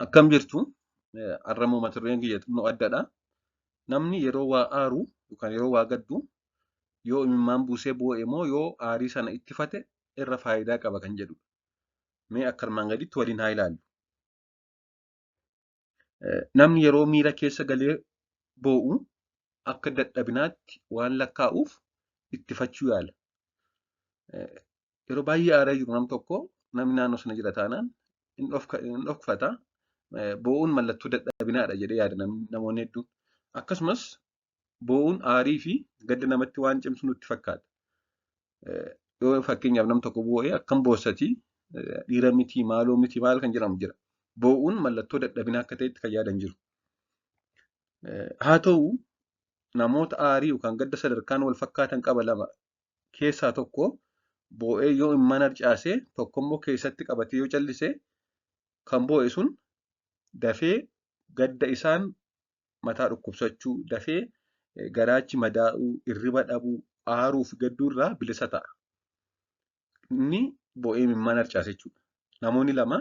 Akkam jirtu? Har'a immoo mata dureen kiyya xinnoo addadha. Namni yeroo waa aaru yookaan yeroo waa gaddu yoo imimmaan buusee boo'e moo yoo aarii sana ittifate irra faayidaa qaba kan jedhudha. Mee akka armaan gaditti waliin haa ilaallu. Namni yeroo miira keessa galee boo'u akka dadhabinaatti waan lakkaa'uuf ittifachuu yaala. Yeroo baay'ee aaree jiru nam tokko namni naannoo sana jira taanaan hin dhokfata. Boo'uun mallattoo dadhabinaadha jedhee yaada namoonni hedduun. Akkasumas boo'uun aarii fi gadda namatti waan cimsu nutti fakkaata. Yoo fakkeenyaaf nam tokko boo'ee akkam boossatii, dhiira miti, maaloo miti, maal kan jedhamu jira. Boo'uun mallattoo dadhabinaa akka ta'etti kan yaadan jiru. Haa ta'u, namoota aarii yookaan gadda sadarkaan wal fakkaatan qaba lama keessaa tokko boo'ee yoo imimmaan harcaasee, tokko immoo keessatti qabatee yoo callise, kan boo'e sun dafee gadda isaan mataa dhukkubsachuu, dafee garaachi madaa'uu, hirriba dhabuu, aaruu fi gadduu irraa bilisa ta'a. Inni boo'ee imimmaan harcaase jechuudha. Namoonni lama,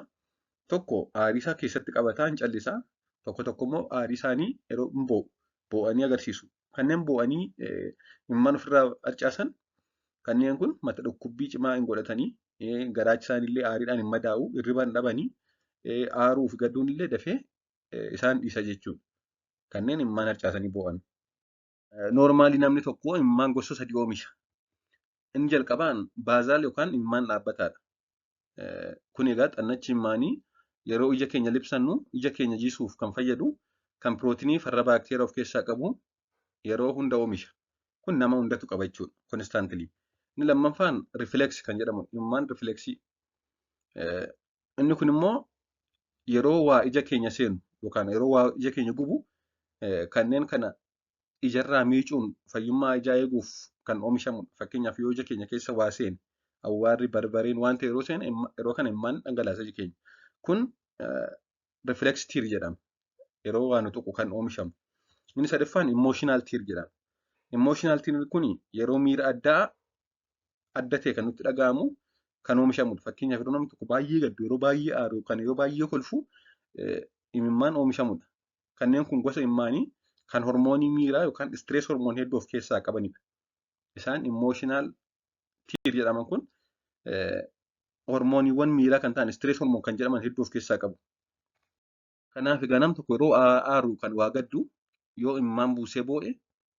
tokko aarii isaa keessatti qabataa hin callisaa, tokko tokko immoo aarii isaanii yeroo hin boo'u, boo'anii agarsiisu. Kanneen boo'anii imimmaan ofirraa harcaasan kanneen kun mata dhukkubbii cimaa hin godhatanii, garaachi isaaniillee aariidhaan hin madaa'u, hirriba hin dhabanii, aaruu fi gadduun illee dafee isaan dhiisa jechuudha. Kanneen imimmaan harcaasanii boo'an. Normally namni tokko imimmaan gosa sadii oomisha. Inni jalqabaan basal yookaan imimmaan dhaabbataadha. Kun egaa xannachi imimmaanii yeroo ija keenya libsannu ija keenya jiisuuf kan fayyadu, kan pirootinii farra baakteeriyaa of keessaa qabu yeroo hunda oomisha. Kun nama hundatu qaba jechuudha, constantly. Inni lammaffaan reflex kan jedhamu, imimmaan rifleksii. Inni kun immoo yeroo waa ija keenya seenu yookaan yeroo waa ija keenya gubu kanneen kana ijarraa miicuun fayyummaa ijaa eeguuf kan oomishamudha. Fakkeenyaaf, yoo ija keenya keessa waa seene, awwaarri, barbareen waan ta'e yeroo seene, yeroo kana imimmaan dhangalaasa iji keenya. Kun reflex tear jedhama. Yeroo waa nu tuqu kan oomishamu. Inni sadaffaan emotional tear jedhama. Emotional tear kun yeroo miira addaa adda ta'e kan nutti dhaga'amu kan oomishamudha. Fakkeenyaaf, yeroo namni tokko baay'ee gaddu, yeroo baay'ee aaru yookaan yeroo baay'ee kolfu imimmaan oomishamudha. Kanneen kun gosa imimmaanii kan hormoonii miiraa yookaan stress hormone hedduu of keessaa qabanidha. Isaan emotional tear jedhaman kun hormooniiwwan miiraa kan ta'an, stress hormone kan jedhaman hedduu of keessaa qabu. Kanaaf egaa nam tokko yeroo aaru kan waa gaddu yoo imimmaan buusee boo'e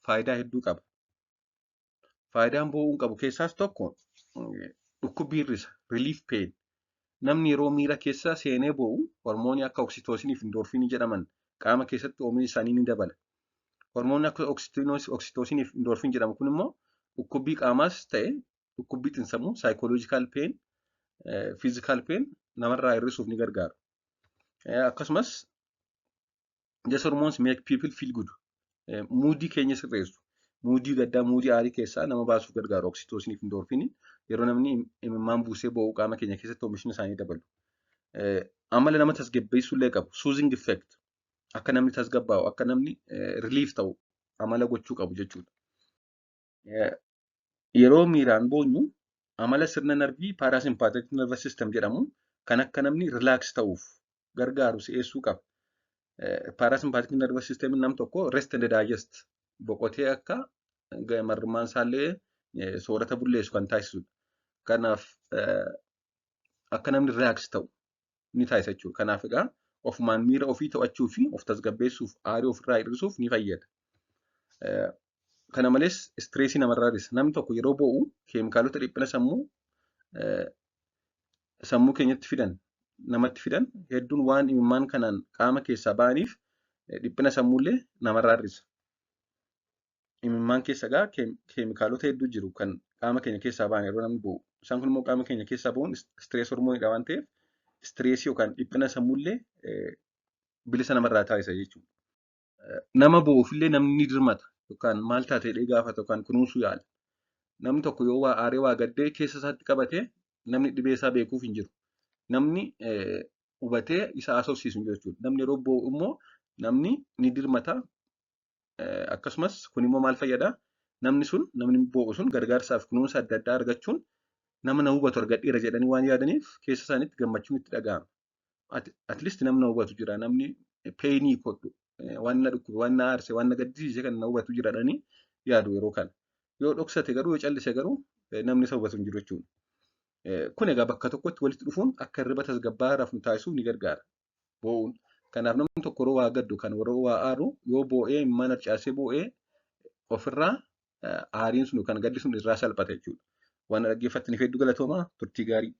faayidaa hedduu qaba. Faayidaan boo'uun qabu keessaas tokko dhukkubbii hir'isa, relief pain. Namni yeroo miira keessa seenee boo'u hormoonii akka oksitoosinii fi indoorfinii jedhaman qaama keessatti oomishni isaanii ni dabala. Hormoonni akka oksitoosinii fi indoorfin jedhamu kun immoo dhukkubbii qaamaas ta'e dhukkubbii xiinsammuu, psychological pain, physical pain namarraa hir'isuuf ni gargaaru. Akkasumas these hormones make people feel good. Moodii keenya sirreessu. Moodii gaddaa, moodii aarii keessaa nama baasuuf gargaaru oksitoosinii fi indoorfinii yeroo namni imimmaan buusee boo'u qaama keenya keessatti oomishni isaanii dabalu. Amala nama tasgabbeessuu illee qabu. Soothing effect. Akka namni tasgabbaa'u, akka namni relief ta'u amala gochuu qabu jechuudha. Yeroo miiraan boonyu amala sirna narvii parasympathetic nervous system jedhamu kan akka namni relax ta'uuf gargaaru si'eessuu qaba. Parasympathetic nervous system nam tokko rest and digest, boqotee akka marrumaan isaallee soorata bulleessu kan taasisudha. Kanaaf akka namni relax ta'u ni taasisa jechuudha. Kanaaf egaa ofumaan miira ofii to'achuu fi of tasgabbeessuuf, aarii ofirraa hir'isuuf ni fayyada. Kana malees stressii namarraa hir'isa. Namni tokko yeroo boo'u keemikaalota dhiphina sammuu sammuu keenyatti fidan, namatti fidan hedduun waan imimmaan kanaan qaama keessaa ba'aniif dhiphina sammuullee namarraa hir'isa. Imimmaan keessa egaa keemikaalota hedduu jiru kan qaama keenya keessaa ba'an yeroo namni boo'u. Isaan kun immoo qaama keenya keessaa ba'uun stress hormooniidha waan ta'eef stressii yookaan dhiphina sammuullee bilisa namarraa taasisa jechuudha. Nama boo'uufillee namni ni dirmata yookaan maal taate jedhee gaafata yookaan kunuunsuu yaala. Namni tokko yoo waa aaree waa gaddee keessa isaatti qabatee namni dhibee isaa beekuuf hin jiru. Namni hubatee isa haasofsiisu hin jiru jechuudha. Namni yeroo boo'u immoo namni ni dirmata. Akkasumas kun immoo maal fayyada? Namni sun, namni boo'u sun gargaarsaaf kunuunsa adda addaa argachuun nama na hubatu argadheera jedhanii waan yaadaniif keessa isaaniitti gammachuun itti dhaga'ama. At least namni na hubatu jira, namni painii kodhu, waan na dhukkube, waan na aarse, waan na gaddisiise kan na hubatu jira jedhanii yaadu yeroo kana. Yoo dhoksate garuu, yoo callise garuu, namni isa hubatu hin jiru jechuudha. Kun egaa bakka tokkotti walitti dhufuun akka hirriba tasgabbaa'aa rafnu taasisuuf ni gargaara boo'uun. Kanaaf namni tokko yeroo waa gaddu kan yeroo waa aaru yoo boo'ee imimmaan harcaasee boo'ee ofirraa aariin sun yookaan gaddi sun irraa salphata jechuudha. Waan dhaggeeffattaniif hedduu galatoomaa, turtii gaarii.